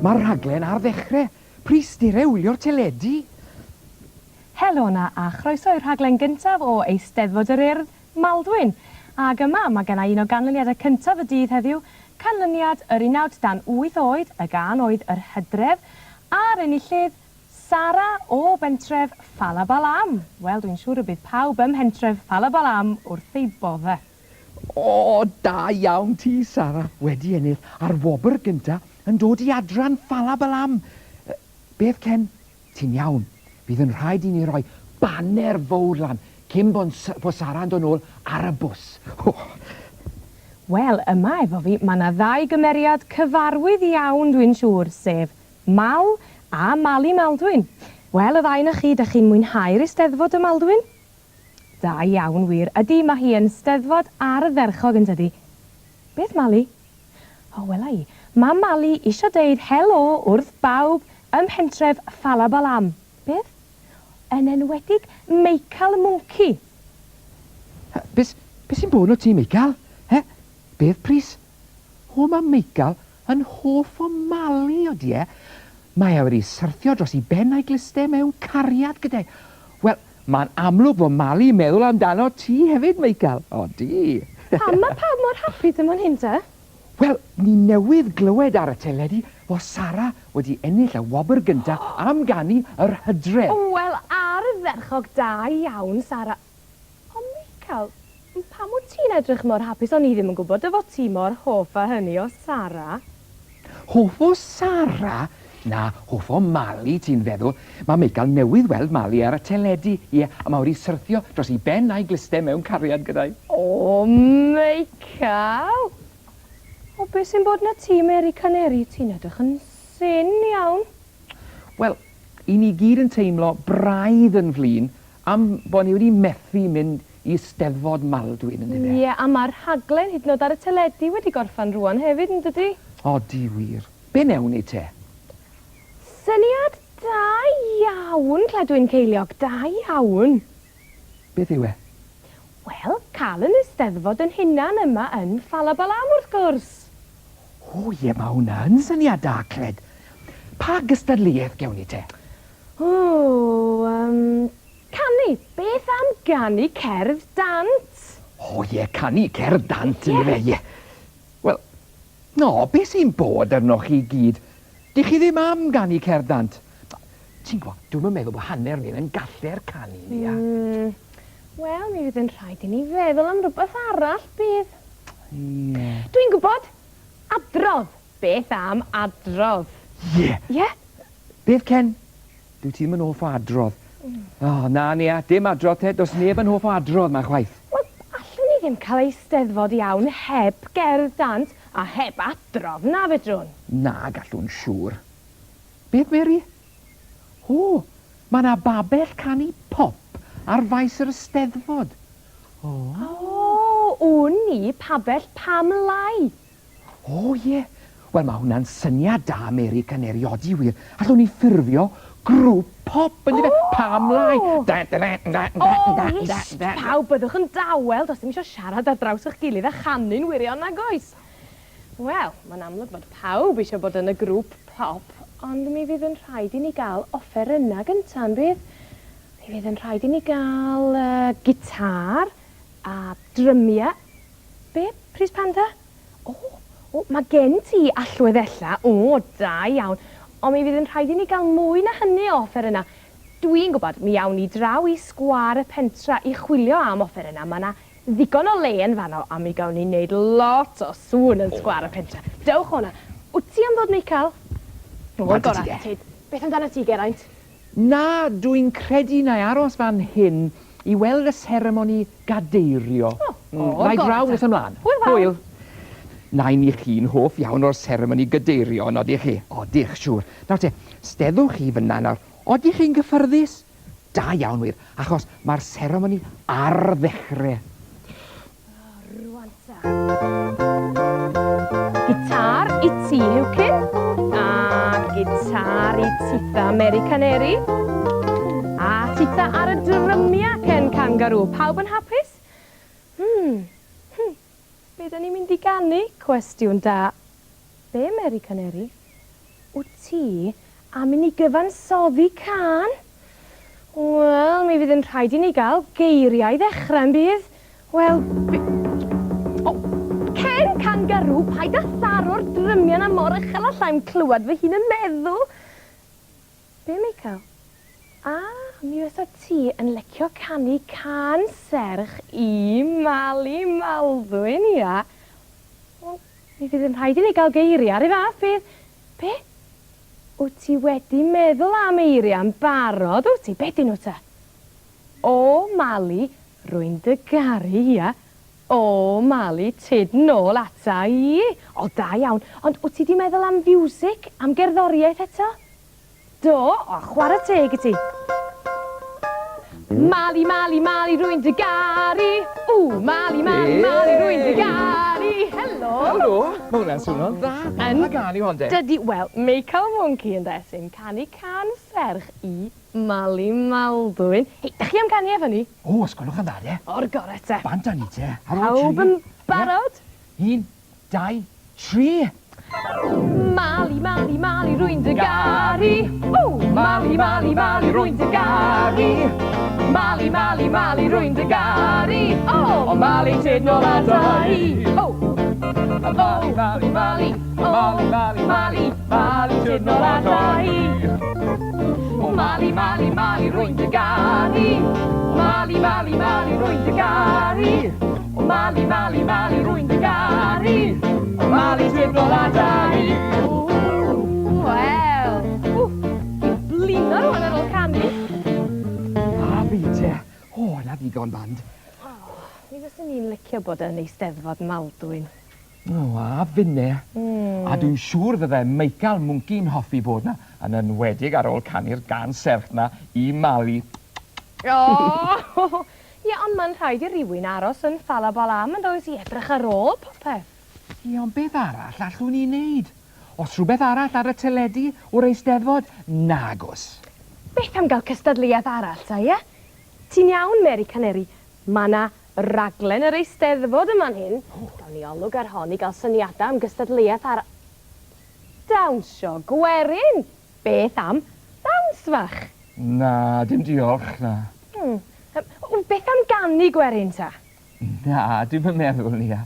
Mae'r rhaglen ar ddechrau. Pris dire wylio'r teledu. Helo 'na a chroeso i'r rhaglen gyntaf o Eisteddfod yr Urdd, Maldwyn. Ag yma mae genna i un o ganlyniadau cyntaf y dydd heddiw, canlyniad yr unawd dan wyth oed, y gân oedd Yr Hydref, a'r enillydd, Sara o bentref Ffalabalam. Wel, dwi'n siŵr y bydd pawb ym mhentref Ffalabalam wrth eu bodde. O, da iawn ti, Sara, wedi ennill, a'r wobr gynta yn dod i adran Ffalabalam. Beth, Ken? Ti'n iawn. Bydd yn rhaid i ni roi baner fowr lan cyn bo bo Sara yn dod nôl ar y bws. Wel, yma efo fi, mae 'na ddau gymeriad cyfarwydd iawn dwi'n siŵr, sef Mal a Mali Maldwyn. Wel, y ddau 'na chi, dach chi'n mwynhau'r Eisteddfod ym Maldwyn? Da iawn wir. Ydy, mae hi yn Steddfod ardderchog yn dydi? Beth Mali? O, wela i. Ma Mali isio deud helo wrth bawb ym mhentref Ffalabalam. Beth? Yn enwedig Meical Mwnci. Be, be sy'n bod 'no ti, Meical? He? Beth, Prys? O, ma Meical yn hoff o Mali, odi e? Mae e wedi syrthio dros 'i ben a'i gluste mewn cariad gyda 'i. Wel, Mae'n amlwg fod Mali yn meddwl amdano ti hefyd, Meical. Odi. Pam mae pawb mor hapus yn fan hyn te? Wel, ni newydd glywed ar y teledu fod Sara wedi ennill y wobr gynta am ganu Yr Hydref. Wel, ardderchog, da iawn, Sara. Ond Meical, pam wyt ti'n edrych mor hapus? O'n i ddim yn gwybod dy fod ti mor hoff â hynny o Sara. Hoff o Sara? Na, hoff o Mali, ti'n feddwl. Mae Meical newydd weld Mali ar y teledu, ie, a mae wedi syrthio dros ei ben a'i gluste mewn cariad gyda hi. O, Meical! O, be sy'n bod 'na ti, Mary Canary? Ti'n edrych yn syn iawn. Wel, 'y ni gyd yn teimlo braidd yn flin am bo' ni wedi methu mynd i Steddfod Maldwyn, yndyfe? Ie, a ma'r rhaglen hyd yn o'd ar y teledu wedi gorffan rŵan hefyd, yn dydi? Odi wir. Be newn ni te? Syniad da iawn, Cledwyn Ceiliog, da iawn. Beth yw e? Wel, cael yn Eisteddfod yn hunan yma yn Ffalabalam, wrth gwrs. O ie, ma' hwnna yn syniad da, Cled. Pa gystadleuaeth gewn ni te? O, yym, canu. Beth am ganu cerdd dant? O ie, canu cerdd dant, yndyfe, ie. Wel, no, be sy'n bod arnoch chi gyd? Dych chi ddim am ganu cerdd dant? Ti'n gwybod, dwi'm yn meddwl bod hanner ni'n yn gallu'r canu, Nia. Mm, wel, mi fydd yn rhaid i ni feddwl am rywbeth arall, bydd? Ie. Dwi'n gwybod! Adrodd! Beth am adrodd? Ie! Ie? Beth, Ken? Dwyt ti ddim yn hoff o adrodd. O, na, Nia, dim adrodd te. Does neb yn hoff o adrodd 'ma chwaith. Wel, allwn ni ddim cael Eisteddfod iawn heb gerdd dant a heb adrodd, na fedrwn? Na, gallwn siŵr. Beth, Mary? O, mae 'na babell canu pop ar faes yr Eisteddfod. O. O, wn i, pabell Pam Lai. O, ie. Wel, mae hwnna'n syniad da, Mary Caneri, odi wir. Allwn ni ffurfio grŵp pop, yndyfe? O! Pam Lai. Da da da da da O, da da isht, da. pawb, byddwch yn dawel, does dim isio siarad ar draws eich gilydd a chanu'n wirion, nag oes? Wel, mae'n amlwg fod pawb eisiau bod yn y grŵp pop, ond mi fydd yn rhaid i ni gael offerynnau gynta, yn bydd? Mi fydd yn rhaid i ni gael yy gitâr a drymiau. Be? Pris Panda? O, o, mae gen ti allweddellau, o, da iawn. Ond mi fydd yn rhaid i ni gael mwy na hynny o offerynnau. Dwi'n gwybod, mi awn ni draw i sgwâr y pentra i chwilio am offerynnau. Mae 'na Ddigon o le yn fanno a mi gawn ni neud lot o sŵn yn sgwâr y pentre. Dewch o 'na. Wt ti am ddod Meical? O'r gora, tyd. Beth amdanat ti Geraint? Na, dw i'n credu na i aros fan hyn i weld y seremoni gadeirio. O, o'r Na i gora draw te. nes ymlaen. Hwyl fawr. Hwyl. Nain i chi'n hoff iawn o'r seremoni gadeirio, yn odych chi? Odych, siŵr. Nawr te, steddwch chi fynna nawr. Odych chi'n gyffyrddus? Da iawn wir, achos mae'r seremoni ar ddechre. Rwan ta. Gitar i ti, Huwcyn. A gitar i titha, Mary Canary. A titha ar y drymia, Ken Kangaroo. Pawb yn hapus? Hmm. Hmm. Be da ni'n mynd i ganu? Cwestiwn da. Be, Mary Canary? Wyt ti am i ni gyfansoddi cân? Wel, mi fydd yn rhaid i ni gael geiriau i ddechrau, yn bydd? Wel, be... O, Ken Kangaroo, paid â tharo'r drymiau 'na mor uchel allai'm clywed fy hun yn meddwl. Be, Michael? A, mi fysa ti yn licio canu cân serch i Mali Maldwyn, ia? Wel, mi fydd yn rhaid i ni gael geiriau 'r un fath, bydd? Be? Wyt ti wedi meddwl am eiriau'n barod, wyt ti? Be 'dyn nhw te? O, Mali, rwy'n dy garu, ia? O, Mali, tyd nôl ata i! O, da iawn. Ond wyt ti 'di meddwl am fiwsig, am gerddoriaeth eto? Do, o, chwarae teg i ti. Mali, Mali, Mali, rwy'n dy garu. Ww, Mali, Mali, Mali, rwy'n dy garu. Helo! Helo! Mae hwnna'n swnio'n dda. Yn Pa gân yw hon de? Dydi, wel, Meical Mwnci ynde, sy'n canu cân serch i Mali Maldwyn. Hei, dach chi am ganu efo ni? O, os gwelwch yn dda de. O'r gore te. Bant â ni te. Ar ôl tri. Pawb yn barod? Un, dau, 3! Mali, Mali, Mali, rwy'n dy garu. Ww! Mali, Mali, Mali, rwy'n dy garu. Mali, Mali, Mali, rwy'n dy garu. O! O Mali, tyd nôl ata i. O! O! Mali, Mali, Mali, o! Mali, Mali, Mali, Mali, tyd nôl ata i. O Mali, Mali, Mali, rwy'n dy garu. Mali, Mali, Mali, rwy'n dy garu. O Mali, Mali, Mali, rwy'n dy garu. O Mali, tyd nôl ata i. Wel, ww, dwi'n blino rwan ar ôl canu. A fi te. O, 'na ddigon band. O, mi fyswn i'n licio bod yn Eisteddfod Maldwyn. O, a finne. A dwi'n siŵr fydde Meical Mwnci'n hoffi bod 'na, yn enwedig ar ôl canu'r gân serch 'na i Mali. O! Ie, ond mae'n rhaid i rywun aros yn Ffalabalam, yn does, i edrych ar ôl popeth. Ie, ond beth arall allwn ni wneud? Oes rhywbeth arall ar y teledu o'r Eisteddfod? Nag oes. Beth am gael cystadleuaeth arall ta, ie? Ti'n iawn, Mary Caneri, mae 'na raglen yr Eisteddfod yn fan hyn. Gawn ni olwg ar hon i gael syniadau am gystadleuaeth ar dawnsio gwerin! Beth am ddawns fach? Na, dim diolch, na. Hmm. Wel, beth am ganu gwerin ta? Na, dwi'm yn meddwl, Nia.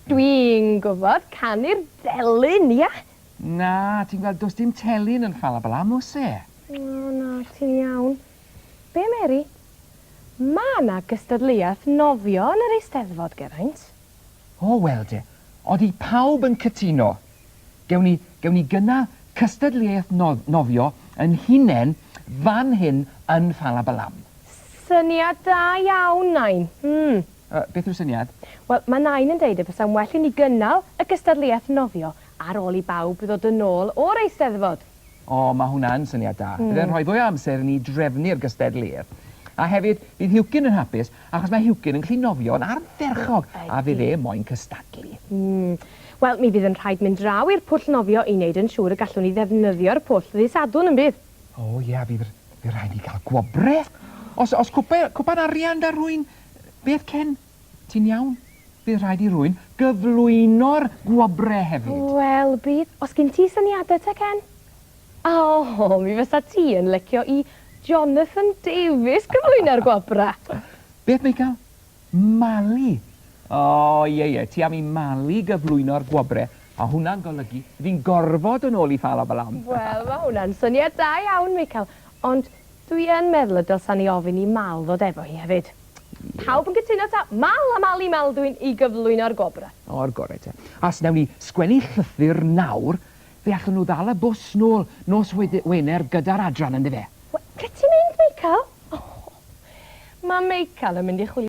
Dwi'n gwybod, canu'r delyn, ia? Na, ti'n gweld, does dim telyn yn Ffalabalam, oes e? O, na, ti'n iawn. Be, Meri? Ma' 'na gystadleuaeth nofio yn yr Eisteddfod, Geraint. O, wel de, odi pawb yn cytuno? Gewn ni, gewn ni gynnal cystadleuaeth nofio yn hunen fan hyn yn Ffalabalam. Syniad da iawn, Nain. Hmm. Yy, beth yw'r syniad? Wel, mae Nain yn deud y bysa'n well i ni gynnal y gystadleuaeth nofio ar ôl i bawb ddod yn ôl o'r Eisteddfod. O, mae hwnna yn syniad da. Bydd e'n rhoi fwy o amser i ni drefnu'r gystadleuaeth. A hefyd, bydd Huwcyn yn hapus, achos mae Huwcyn yn gallu nofio'n ardderchog, a fydd e moyn cystadlu. Mm. Wel, mi fydd yn rhaid mynd draw i'r pwll nofio i wneud yn siŵr y gallwn ni ddefnyddio'r pwll ddydd Sadwrn, yn bydd? O, ie, a fydd, fydd rhaid ni gael gwobre. Os, os cwpa, cwpan arian 'da rhywun, beth, Ken? Ti'n iawn? Bydd rhaid i rywun gyflwyno'r gwobre hefyd. Wel, bydd. Os gen ti syniadau te, Ken? O, mi fysa ti yn licio i Jonathan Davies gyflwyno'r gwobrau. Beth, Meical? Mali. O, ie, ie, ti am i Mali gyflwyno'r gwobre, a hwnna'n golygu fi'n gorfod yn ôl i Ffalabalam. Wel, mae hwnna'n syniad da iawn, Meical. Ond dwi yn meddwl y dylsan ni ofyn i Mal ddod efo hi hefyd. Pawb yn cytuno ta? Mal a Mali Maldwyn i gyflwyno'r gwobrau. O'r gorau te. A os wnawn ni sgwennu llythyr nawr, fe allwn nhw ddal y bws nôl nos Wener gyda'r adran, yndyfe? Wel, lle ti'n mynd, Meical? O, mae Meical yn mynd i chwilio.